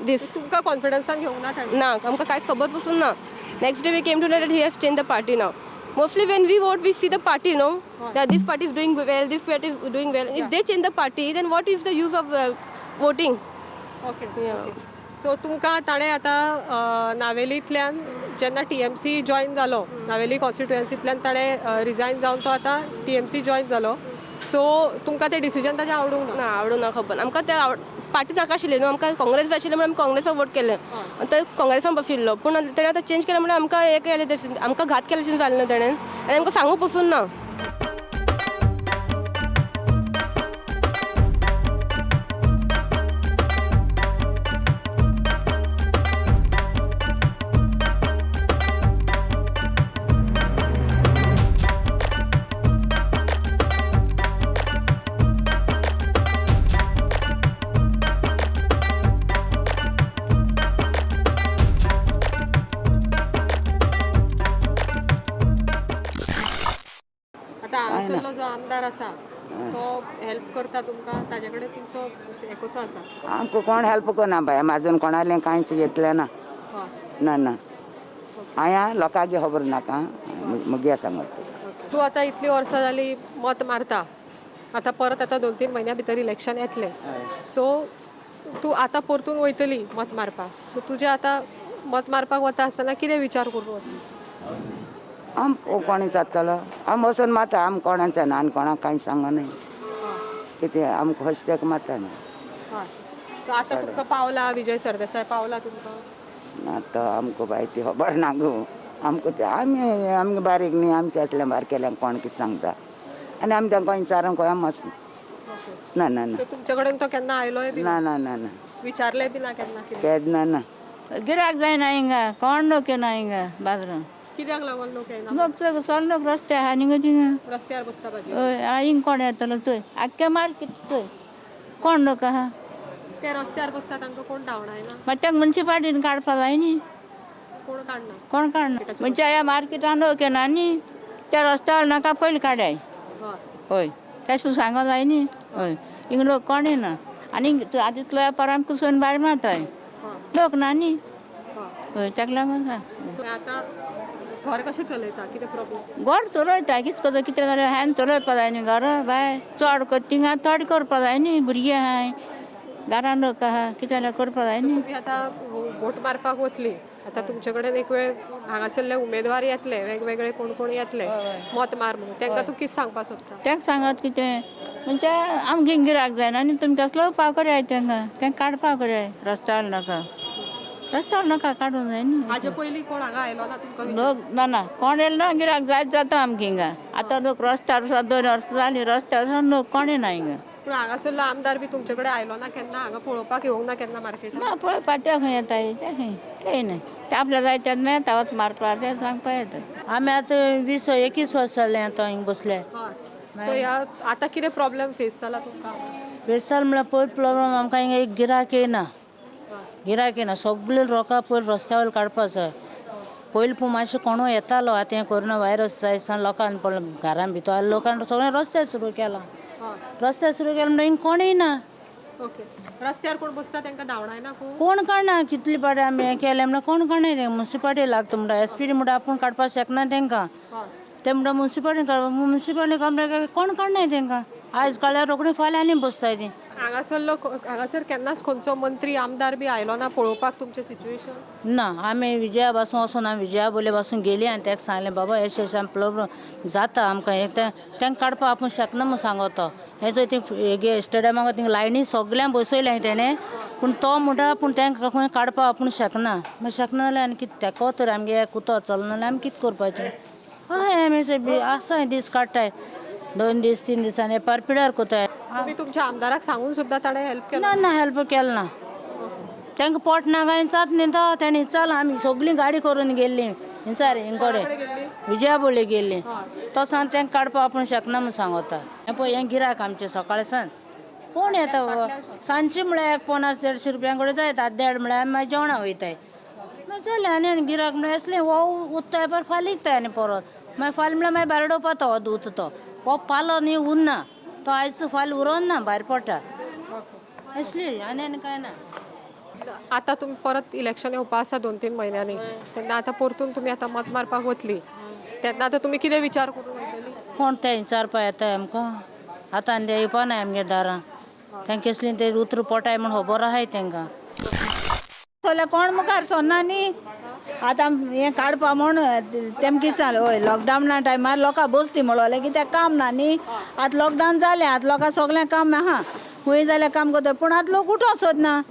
this. तुमकां कॉन्फिडन्सान घेवंक ना ताणें? ना, आमकां कांय खबर पसून ना. Next day we came to know that he has change the party. Now mostly when we vote, we see the party, no, that this party is doing well, this party is doing well. If they change the party, then what is the use of voting? Okay. Yeah. So तुमकां ताणें आतां नावेलींतल्यान जेन्ना TMC join जालो, नावेली कॉन्स्टिट्युएन्सींतल्यान ताणें resign जावन तो आतां TMC join जालो, सो तुमकां तें डिसिजन ताजें आवडूंक ना? ना, आवडूं ना, खबर आमकां ते आवड पार्टी नाका आशिल्ली न्हू. आमकां काँग्रेस जाय आशिल्लें म्हणून आमी काँग्रेसाक वोट केलें आनी ते काँग्रेसान बशिल्लो, पूण तेणें आतां चेंज केलें म्हणल्यार आमकां हें केलें तें, आमकां घात केलें अशें जालें न्हू तेणें आनी आमकां सांगूंक पसून ना. आतां हांगासरलो जो आमदार आसा तो हेल्प करता तुमकां? ताजे कडेन तुमचो हें कसो आसा? आमकां कोण हेल्प करना बाय, आजून कोणालें कांयच घेतलें ना. ना ना, हांवें लोकांक खबर नाका, मुगे सांगत. तूं आतां इतलीं वर्सां जालीं मत मारता, आतां परत आतां 2-3 म्हयन्या भितर इलेक्शन येतलें, सो तूं आतां परतून वयतली मत मारपाक, सो तुजें आतां मत मारपाक वता आसतना कितें विचार करून वतली? आम कोणी जातलो आम वचून मारता, आम कोणाक जायना आनी कोणाक कांय सांगनाय कितें, आमकां कशें तेका मारता न्ही. हय, सो आतां तुमकां पावला विजय सरदेसाय पावला तुमकां? ना तो आमकां बाय ती खबर ना गो आमकां. ते आमी आमगे बारीक न्ही, आमचे असल्या बारकेल्यांक कोण कितें सांगता आनी आमी तांकां विचारूंक खंय आमी वचना. ना ना ना. सो तुमचे कडेन तो केन्ना आयलोय बी? ना ना ना ना. विचारलें बी ना केन्ना कितें? केन्ना ना. गिराक जायना हिंगा, कोण लोक येना हिंगा बाजारान. कित्याक लागून लोक येना? लोक चड सगळे लोक रस्त्यार आहा न्ही गो थिंगा. रस्त्यार बसता भाजी. हय, हिंग कोण येतलो चोय, आख्खे मार्केट चोय कोण लोक आहा. ते रस्त्यार बसता तांकां कोण धांवडायना? मागीर तांकां मुन्सिपाल्टीन काडपा जाय न्ही. कोण काडना? कोण काडना म्हणजे ह्या मार्केटान लोक येना न्ही, त्या रस्त्यार नाका पयलीं काडाय. हय, तें सांगो जाय न्ही. हय, हिंगा लोक कोण येना आनी आतां तितलो वेपार आमकां कुसोवन भायर मारताय, लोक ना न्ही. हय, ताका लागून सांग. सो आतां घर कशें चलयता, कितें प्रॉब्लम? घर चलयता कितें करता, कितें जाल्यार हांवें चलयपा जाय न्ही घर बाय, चड कर थिंगा थोडें करपा जाय न्ही, भुरगीं आहाय घरान लोक आहा, कितें जाल्यार करपा जाय न्ही. तुमी आतां वोट मारपाक वतली, आतां तुमचे कडेन एक वेळ हांगासरले उमेदवार येतले, वेगवेगळे कोण कोण येतले मत मार म्हणून, तांकां तूं कितें सांगपाक सोदता? तांकां सांगत कितें म्हणजे आमगे गिराक जायना आनी तुमी कसलो उपाय करया तांकां, तांकां काडपा करया रस्त्यार नाका, रस्त्यार नाका काडूंक जाय न्ही. हाजे पयलीं कोण हांगा आयलो ना तुमकां? लोक ना ना कोण येयलो ना, गिराक जायत जाता आमगे हिंगा. आतां लोक रस्त्यार सुद्दां 2 वर्सां जालीं रस्त्यार सुद्दां लोक कोण येना हिंगा. पूण हांगासरलो आमदार बी तुमचे कडेन आयलो ना केन्ना, हांगा पळोवपाक येवंक ना केन्ना मार्केटान? ना पळोवपाक ते खंय येताय, ते खंय ते न्हय, ते आपल्या जाय तेन्ना येता वच मारपाक, ते सांगपा येता. आमी आतां 20 21 वर्स जालें आतां हिंगा बसले. सो ह्या आतां कितें प्रॉब्लम फेस जाला तुमकां? फेस जाल म्हणल्यार पयलो प्रॉब्लम आमकां हिंगा एक गिराक येना, गिराक येना, सगळे लोकां पयलीं रस्त्या वयले काडपा जाय. पयलीं पूण मातशें कोणूय येतालो, आतां हें कोरोना व्हायरस जाय सान लोकांक पडलें घरान भितर, लोकांक सगळें रस्त्यार सुरू केलां, रस्त्यार सुरू केलां म्हणटा हिंगा कोणूय ना. ओके, रस्त्यार कोण बसता तांकां धांवडायना कोण? कोण काडना, कितले पाटे आमी हें केलें म्हणल्यार कोण काडना, तेंकां मुन्सिपाल्टी लागता म्हणटा, एस पी डी म्हणटा आपूण काडपाक शकना तेंकां, ते म्हणटा मुन्सिपाल्टी काडपा, मुन्सिपाल्टी काडपा कोण काडनाय तेंकां. आयज काडल्यार रोखडी फाल्यां आनी बसताय ती. हांगासर लोक हांगासर केन्नाच खंयचो मंत्री आमदार बी आयलो ना पळोवपाक तुमचें सिच्युएशन? ना, आमी विजया पासून वचून आमी विजया बोले पासून गेली आनी ताका सांगलें बाबा अशें अशें आमी प्रॉब्लम जाता आमकां, हें तांकां काडपाक आपूण शकना म्हूण सांगता. हें जंय ती स्टेडियमाक थिंगा लायनी सगल्यांक बसयलें तेणें, पूण तो म्हणटा पूण तांकां खंय काडपाक आपूण शकना. मागीर शकना जाल्यार आनी कितें ताका तर आमगे कुतो चलना जाल्यार आमी कितें करपाचें? हय, आमी आसा दीस काडटाय, 2 दीस 3 दिसांनी वेपार पिड्यार कोताय. तुमी तुमच्या आमदाराक सांगून सुद्दां ताणें हेल्प केला? ना ना, हेल्प केलें ना, तांकां पोट ना काय चात न्ही तो तेणी चल आमी सगळीं गाडी करून गेल्ली हिंचार हिंकडे विजया बोले गेल्ली, तो सांग तांकां काडपाक आपूण शकना म्हूण सांगता. हें पळय हें गिराक आमचें सकाळीं सान कोण येता बाबा, सांजचें म्हळ्यार एक 50 150 रुपया कडेन जायता, 1.5 म्हळ्यार आमी मागीर जेवणां वयताय. मागीर जालें आनी आनी गिराक म्हळ्यार असलें हो उत्ताय पर फाल्यां विकताय आनी परत मागीर फाल्यां म्हळ्यार मागीर भायर उडोवपा तो दूत, तो हो पालो न्ही उरना, तो आयज फाल्यां उरोन ना भायर पडटा असली आनी आनी कांय ना. आतां तुमी परत इलेक्शन येवपा आसा 2-3 म्हयन्यांनी, तेन्ना आतां परतून तुमी आतां मत मारपाक वतली, तेन्ना आतां तुमी कितें विचार करून वयतली? कोण ते विचारपा येताय आमकां, आतां आनी ते येवपा नाय आमगे दारां, तांकां कसलीं ते उतरां पोटाय म्हूण खबर आहाय तांकां. सोल्या कोण मुखार सोन्ना न्ही आतां हें काडपा म्हूण तेमकी चाल. हय, लॉकडावना टायमार लोकां बसती म्हणलें कित्याक काम ना न्ही, आतां लॉकडावन जालें, आतां लोकां सगळें काम आहा, खंय जाल्यार काम करता, पूण आतां लोक उठोंक सोदना,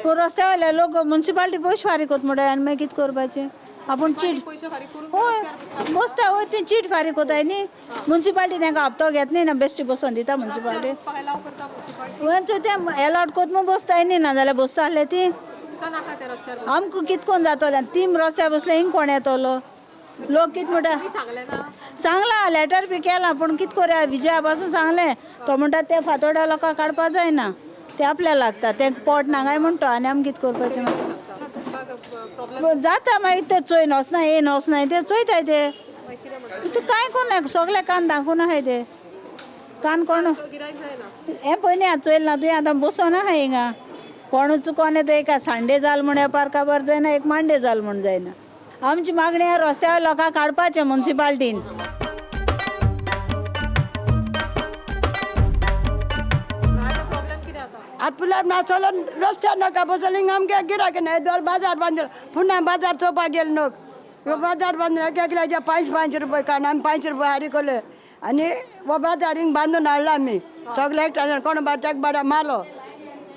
पूण रस्त्या वयले लोक मुन्सिपाल्टी पयशे फारीक कोत म्हणटाय आनी मागीर कितें करपाचें? आपूण चीट हय बसता, हय ती चीट फारीक कोताय न्ही मुन्सिपाल्टी, तांकां हप्तो घेत न्ही ना, बेश्टी बसोन दिता मुन्सिपाल्टी, ते एलॉट कोत म्हूण बसताय न्ही, ना जाल्यार बसता आसले ती आमकां कितें कोण जातलें? तीन रस्त्यार बसले हिंग कोण येतलो? लोक कितें म्हणटा? सांगलां लेटर बी केलां, पूण कितें करया? विजया पासून सांगलें, तो म्हणटा ते फातोड्या लोकांक काडपा जायना, ते आपल्याक लागता, तें पोट ना काय म्हणटा, आनी आमी कितें करपाचें? जाता मागीर ते चोयन वचना, येयन वचना, ते चोयताय ते, कांय कोण सगळे कान दाखोवन आहाय ते कान कोण हें पयलीं आतां चोयलें ना तुवें, आतां बसोन आहाय हिंगा, कोणूच कोण येता एका सांडे जाल म्हूण वेपार काबार जायना, एक मांडे जाल म्हूण जायना. आमची मागणी आहा रस्त्यार लोकांक काडपाचें मुन्सिपाल्टीन. आतां पुलार नासलो रस्त्यार नाका बसले हिंगा आमगे गिरायक ना येदोळ बाजार बांदलो पुन्हा बाजार चोवपाक गेले लोक ह्यो बाजार बांदलो एक एकल्याचे 5-5 रुपये काडून आमी 5 रुपये हारी कोले आनी हो बाजार हिंग बांदून हाडला आमी सगळे एकठांय कोण बाजार तेक बाडा मारलो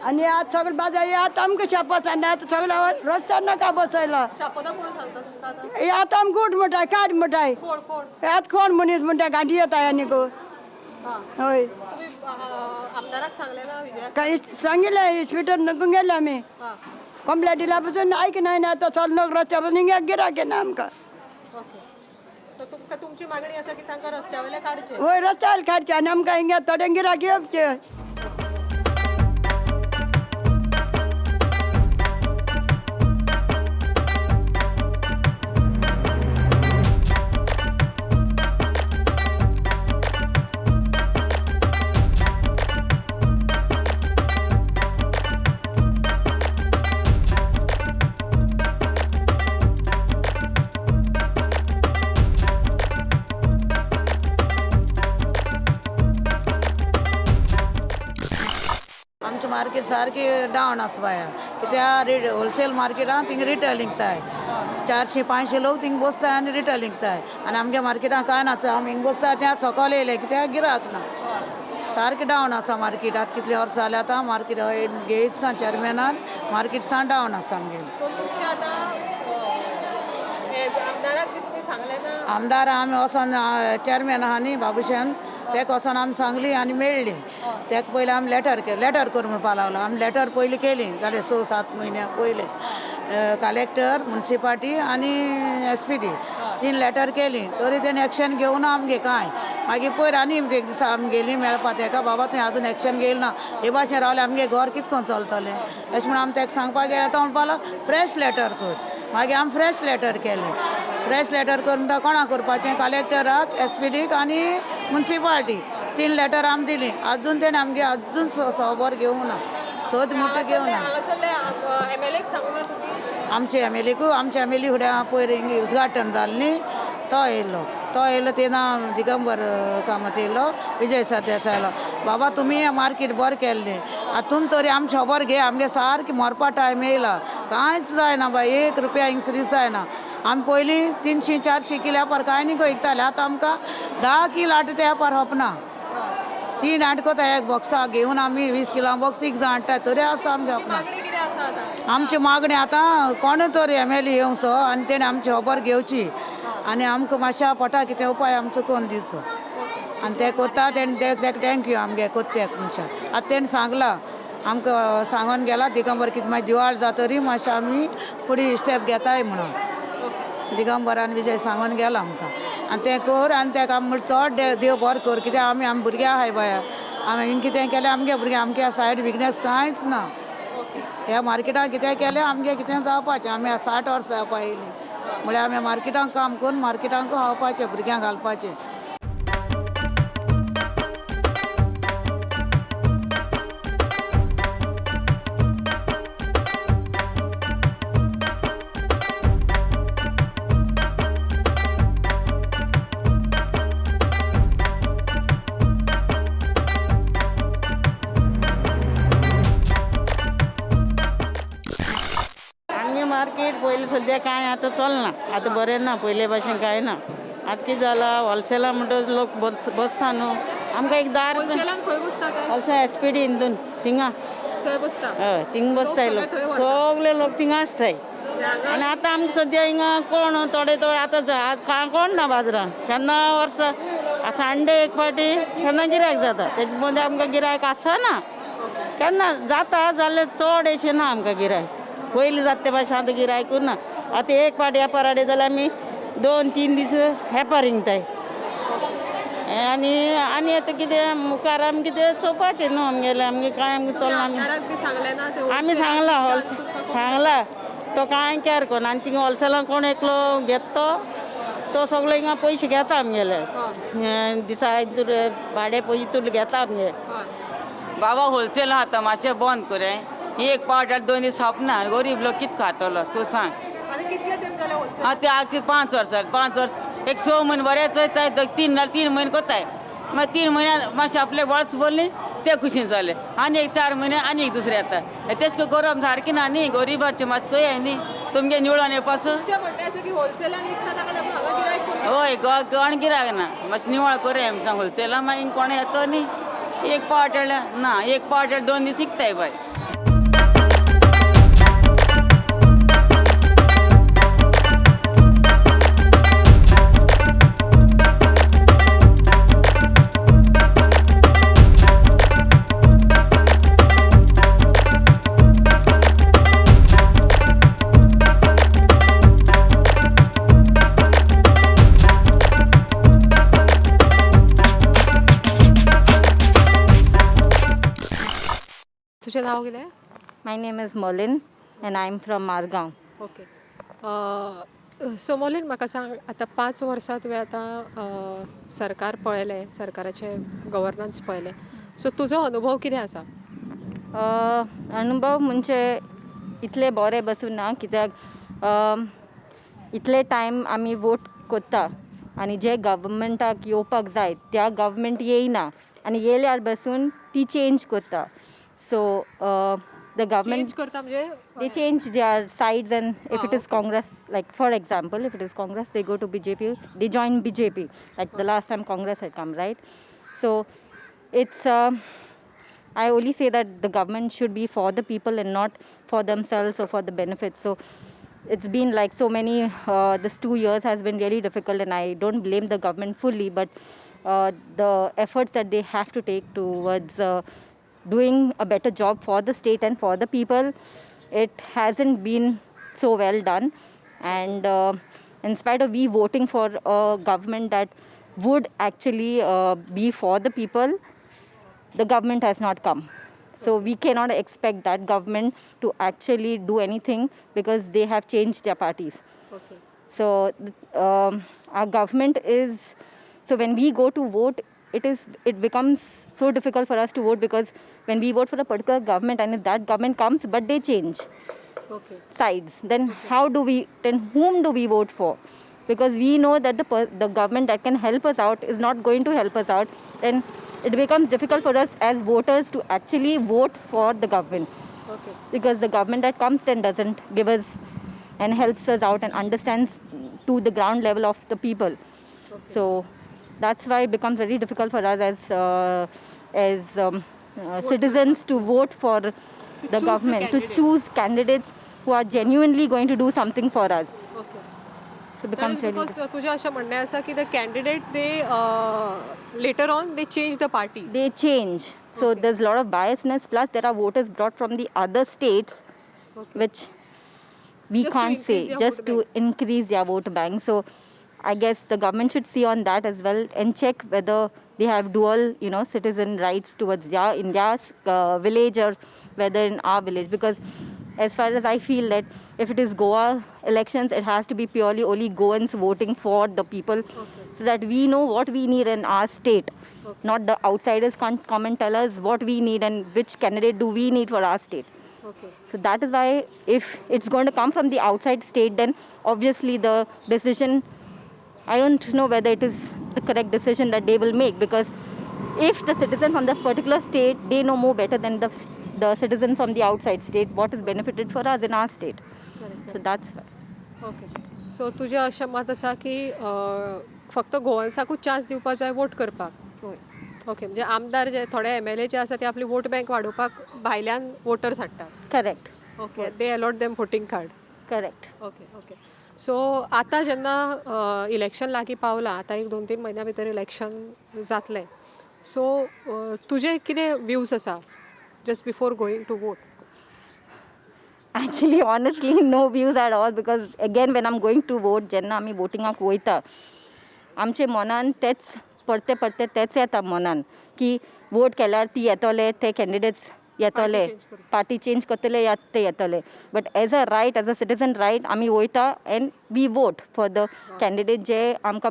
आनी आतां सगळे बाजार हे आतां आमकां शेपत आनी आतां सगळे रस्त्यार नाका बसयलो. शापोतां कोण सांगता तुमकां आतां? हे आतां आमकां उठ म्हणटाय काड म्हणटाय कोण कोण? हे आतां कोण मनीस म्हणटा गांठी येता आनीक. हय तुमी आमदाराक सांगलें ना विजयाक? काय सांगिल्लें इस्पितर नको गेले आमी कंप्लेंट दिल्या पसून आयकनाय ना आतां चल लोक रस्त्या पसून हिंगा गिरायक ना आमकां. ओके, सो तुमकां तुमची मागणी आसा की तांकां रस्त्या वयले काडचे? वय रस्त्यार काडचे आनी आमकां हिंगा थोडें गिरायक येवचें. आमचें मार्केट सारकें डावन आसा बाया, कित्याक होलसेल मार्केटान थिंग रिटेल विकताय 400-500 लोक थिंग बसताय आनी रिटेल विकताय आनी आमगे मार्केटान कांय ना, आमी हिंग बसता ते आतां सकाळ येयले कित्याक गिराक ना, सारकें डावन आसा मार्केट. आतां कितले वर्सां जाले आतां मार्केट घेयत सा चेअरमॅनान मार्केट सा डावन आसा आमगेलें. सो तुमचें आतां आमदाराक बी तुमी सांगलें ना? आमदार आमी वचोन चेअरमॅन आहा न्ही बाबूशान, तेका वचोन आमी सांगली आनी मेळ्ळी. तेका पयलीं आमी लेटर केलें, लेटर कर म्हणपाक लागलो. आमी लेटर पयलीं केली जालें 6-7 म्हयन्या पयलीं कलेक्टर, मुन्सिपाल्टी आनी SPD 3 letter केली, तरी तेणी एक्शन घेवना आमगे कांय. मागीर पयर आनी एक दिसा आमी गेली मेळपा तेका, बाबा तुवें आजून एक्शन घेयला ना, हे भाशेन रावलें आमगे घर कितकोन करून चलतलें अशें म्हणून आमी तेका सांगपाक गेले. तो म्हणपाक लागलो फ्रेश लेटर कर. मागीर आमी फ्रेश लेटर केलें. फ्रेश लेटर करून तो कोणाक करपाचें, कलेक्टराक, SPD आनी मुन्सिपाल्टी 3 लेटर आमी दिली. आजून तेणें आमगे आजून खबर घेवंक ना, सोद म्हणटा घेवंक ना. हांगासरले MLA सांगूं ना तुमी? आमचे MLA आमचे MLA फुडें पयर उद्घाटन जालें न्ही, तो येयलो, तो येयलो तेन्ना दिगंबर कामत येयलो, विजय सरदेसाय येयलो, बाबा तुमी मार्केट बरें केल्लें, आतां तुमी तरी आमची खबर घे, आमगे सारकें मरपा टायम येयला, कांयच जायना बाय, 1 रुपया हिंगसरीच जायना. आमी पयलीं 300-400 किल वेपार कांय न्ही विकताले, आतां आमकां 10 किल आट ते वेपार खपना, 3 आट कोता एक बॉक्सा घेवन आमी 20 किलां बॉक्स 3 जाण हाडटाय, तरी आसता आमगे खपना. आमची मागणी आतां कोण तरी MLA येवचो आनी तेणें आमची खबर घेवची आनी आमकां मातशा पोटा कितें उपाय आमचो करून दिवचो. आनी ते कोत्ता तेणें तेका thank you आमगे कोत्त्याक मनशाक. आतां तेणें सांगलां आमकां, सांगोन गेला दिगंबर कितें मागीर दिवाळ जातरी मातशें आमी फुडें स्टेप घेताय म्हणून दिगंबरान विजय सांगोन गेला आमकां. आनी तें कर आनी तेका आमी चड देव बरो कर, कित्याक आमी आमी भुरग्यां आहाय बाया, आमी हिंग कितें केलें आमगे भुरग्यां, आमगे सायड बिजनेस कांयच ना, ह्या मार्केटान कितें केलें आमगे कितें जावपाचें. आमी 60 वर्सां जावपा येयलीं म्हळ्यार आमी मार्केटान काम करून मार्केटांक खावपाचें, भुरग्यांक घालपाचें. मार्केट पयलीं सद्या कांय आतां चलना, आतां बरें ना, पयले भाशेन कांय ना. आतां कितें जालां, होलसेला म्हणटच लोक बसता न्हू, आमकां एक दार होलसेल SPD हितून थिंगा, हय थिंग बसताय लोक, सगळे लोक थिंगा आसताय. आनी आतां आमकां सद्या हिंगा कोण थोडे थोडे आतां कोण ना बाजारान, केन्ना वर्सा सांडे एक फावटी केन्ना गिरायक जाता, तेजे मदीं आमकां गिरायक आसना, केन्ना जाता जाल्यार चड अशें ना आमकां गिरायक. पयलीं जाता ते भाशेन आतां गिरायकूच ना. आतां एक फावट वेपार हाडयत जाल्यार आमी 2-3 दीस वेपार रिंगताय. आनी आनी आतां कितें मुखार आमी कितें चोवपाचें न्हू आमगेलें, आमगें कांय आमकां चलना. आमी सांगलां होलसेल सांगलां, तो कांय कॅर करना. आनी थिंगा होलसेलान कोण एकलो घेता तो तो सगलो हिंगा पयशे घेता आमगेले, दिसा भाडें पयशे तुले घेता आमगे. बाबा होलसेल आतां मातशें बंद कर, एक पावट जाल्यार 2 दीस खपना, गरीब लोक कितें खातलो तूं सांग. आतां ते आख्खे 5 वर्सां, 5 वर्स एक 6 म्हयने बरें चोयताय, 3 जाल्यार 3 म्हयने कोताय, मागीर 3 म्हयन्या मातशें आपले वळच भरली ते खुशीन जाले आनी एक 4 म्हयने आनी एक दुसरे येता. तेश करून गरम सारकी ना न्ही, गरिबाचें मातशें चोयाय न्ही तुमगे निवळोन येवपाचो. हय, कोण गिरायक ना, मातशें निवळ करया आमी सांग होलसेला, मागीर कोण येतो न्ही. एक पावट ना, एक पावट 2 दीस विकताय बाय. तुझें नांव कितें? My name is Molin and I am from Margao. Okay, so Molin म्हाका सांग, आतां 5 वर्सां तुवें आतां सरकार पळयलें, सरकाराचें गवर्नन्स पळयलें, सो तुजो अनुभव कितें आसा? अनुभव म्हणजे इतले बरे बसून ना, कित्याक इतले टायम आमी वोट कोत्ता आनी जे गव्हर्मेंटाक येवपाक जाय त्या गव्हर्मेंट येयना आनी येयल्यार बसून ती चेंज कोत्ता. So the government change करता म्हणजे they change their sides, and if it is Congress, like for example, if it is Congress, they go to BJP, they join BJP, like the last time Congress had come, right? So it's I only say that the government should be for the people and not for themselves or for the benefits. So it's been like so many, this 2 years has been really difficult, and I don't blame the government fully, but the efforts that they have to take towards doing a better job for the state and for the people, it hasn't been so well done. And in spite of we voting for a government that would actually be for the people, the government has not come. So we cannot expect that government to actually do anything because they have changed their parties. Okay. So our government is, so when we go to vote, it becomes so difficult for us to vote, because when we vote for a particular government and if that government comes but they change sides, then how do we, then whom do we vote for? Because we know that the government that can help us out is not going to help us out. Then it becomes difficult for us as voters to actually vote for the government. Okay. Because the government that comes then doesn't give us and helps us out and understands to the ground level of the people. Okay. So that's why it becomes very difficult for us as citizens to vote for To the choose the government, to candidate. choose candidates who are genuinely going to do something for us. Okay. So it becomes That is really because तुझें अशें म्हणणें आसा की the candidate they later on they change the parties. They change. So there's a lot of biasness, plus there are voters brought from the other states, which we Just to can't say, increase their just vote to bank. increase their vote bank. So I guess the government should see on that as well and check whether they have dual, citizen rights towards their, in their village or whether in our village. Because as far as I feel that if it is Goa elections, it has to be purely only Goans voting for the people, so that we know what we need in our state. Not the outsiders can't come and tell us what we need and which candidate do we need for our state. Okay. So that is why if it's going to come from the outside state, then obviously the decision, I don't know whether it is the correct decision that they will make, because if the citizen from the particular state, they know more better than the citizen from the outside state what is benefited for us in our state. Correct. So that's why. Okay. So तुझें अशें मत आसा की फक्त गोवन्साकूच chance दिवपा जाय vote करपाक. Okay, म्हणजे आमदार जे थोडे एम एल ए जे आसा ते आपली वोट बँक वाडोवपाक भायल्यान वोटर्स हाडटात. Correct. Okay, they allot them voting card. Correct. Okay, okay. So आतां जेन्ना इलेक्शन लागीं पावलां, आतां एक 2-3 म्हयन्या भितर इलेक्शन जातलें, सो तुजे कितें व्यूज आसा just before going to vote? Actually, honestly, no views at all, because again, when I'm going to vote, जेन्ना आमी वोटिंगाक वयता, आमचे मनान तेच परते परते तेच येता मनान की वोट केल्यार ती येतले, ते कॅन्डिडेट्स येतले, पार्टी चेंज करतले या ते येतले. But as a right, as a citizen right, आमी वयता and we vote for the candidate जे आमकां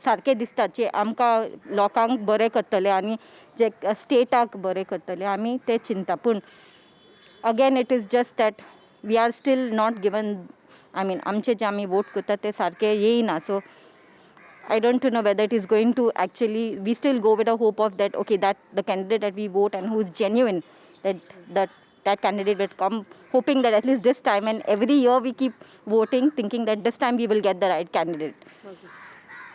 सारके दिसतात, जे आमकां लोकांक बरें करतले आनी जे स्टेटाक बरें करतले, आमी ते चिंता. पूण again it is just that we are still not given, I mean आमचे जे आमी वोट करता ते सारके येयना. So I don't know whether it is going to actually, we still go with a hope of that, okay, that the candidate that we vote and who is genuine, that candidate will come, hoping that at least this time, and every year we keep voting thinking that this time we will get the right candidate.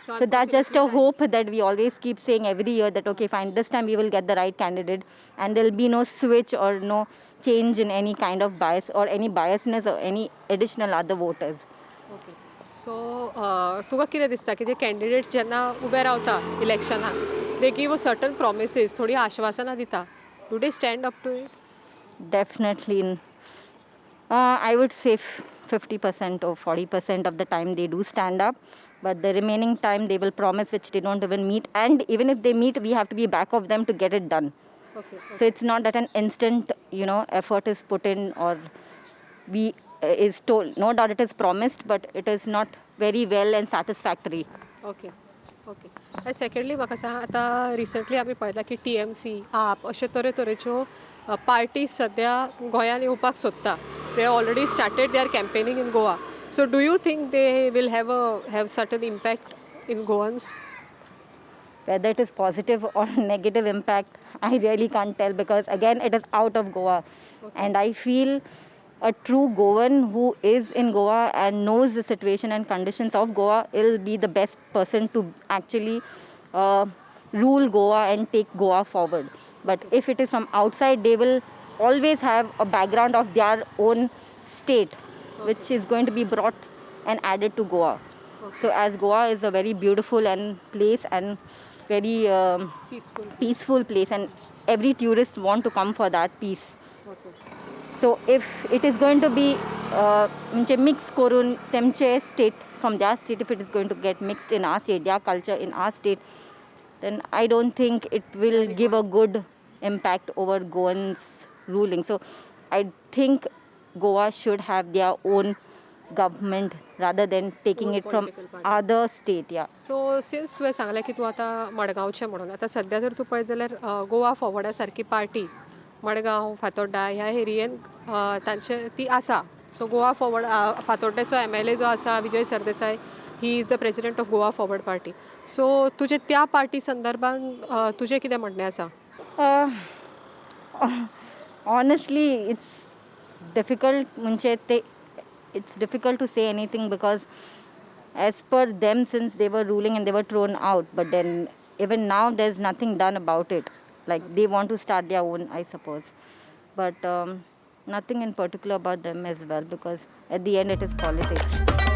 So So that's just a hope that we always keep saying every year that, okay, fine, this time we will get the right candidate and there'll be no switch or no change in any kind of bias or any biasness or any additional other voters. Okay, so तुका कितें दिसता की जे candidates जेन्ना उबे रावता इलेक्शनाक, they give a certain promises, थोडी आश्वासनां दिता, do they stand up to it? Definitely. I would say 50% or 40% of the time they do stand up, but the remaining time they will promise which they don't even meet. And even if they meet, we have to be back of them to get it done. So it's not that an instant effort is put in or we is told. No doubt it is promised, but it is not very well and satisfactory. Okay, आनी secondly म्हाका सांग, आतां recently आमी पळयलां की TMC, आप अशे तरेतरेच्यो पार्टीज सद्या गोंयांत येवपाक सोदता. They already started their campaigning in Goa, so do you think they will have certain impact in Goans? Whether it is positive or negative impact, I really can't tell, because again it is out of Goa. And I feel a true Goan who is in Goa and knows the situation and conditions of Goa will be the best person to actually rule Goa and take Goa forward. But if it is from outside, they will always have a background of their own state, which is going to be brought and added to Goa. So as Goa is a very beautiful and place and very peaceful, peaceful place, and every tourist want to come for that peace. So if it is going to be म्हणजे mix करून तेमचे state, from their state, if it is going to get mixed in our state, their culture in our state, then I don't think it will give a good impact over Goans ruling. So I think Goa should have their own government rather than taking Own it from political party. Other state. Yeah. So since तुवें सांगलें की तूं आतां मडगांवचें म्हणून, आतां सद्या जर तूं पळयत जाल्यार गोवा फॉवर्डा सारकी पार्टी मडगांव, फातोड्डा ह्या एरियेन तांचे ती आसा. सो गोवा फॉवर्ड, फातोड्ड्याचो एमएलए जो आसा Vijay Sardesai, he is the president of Goa Forward Party. So तुजें त्या पार्टी संदर्भान तुजें कितें म्हणणें आसा? Honestly, it's difficult, म्हणजे ते it's difficult to say anything, because as per them, since they were ruling and they were thrown out, but then even now there's nothing done about it. Like they want to start their own, I suppose, but nothing in particular about them as well, because at the end it is politics.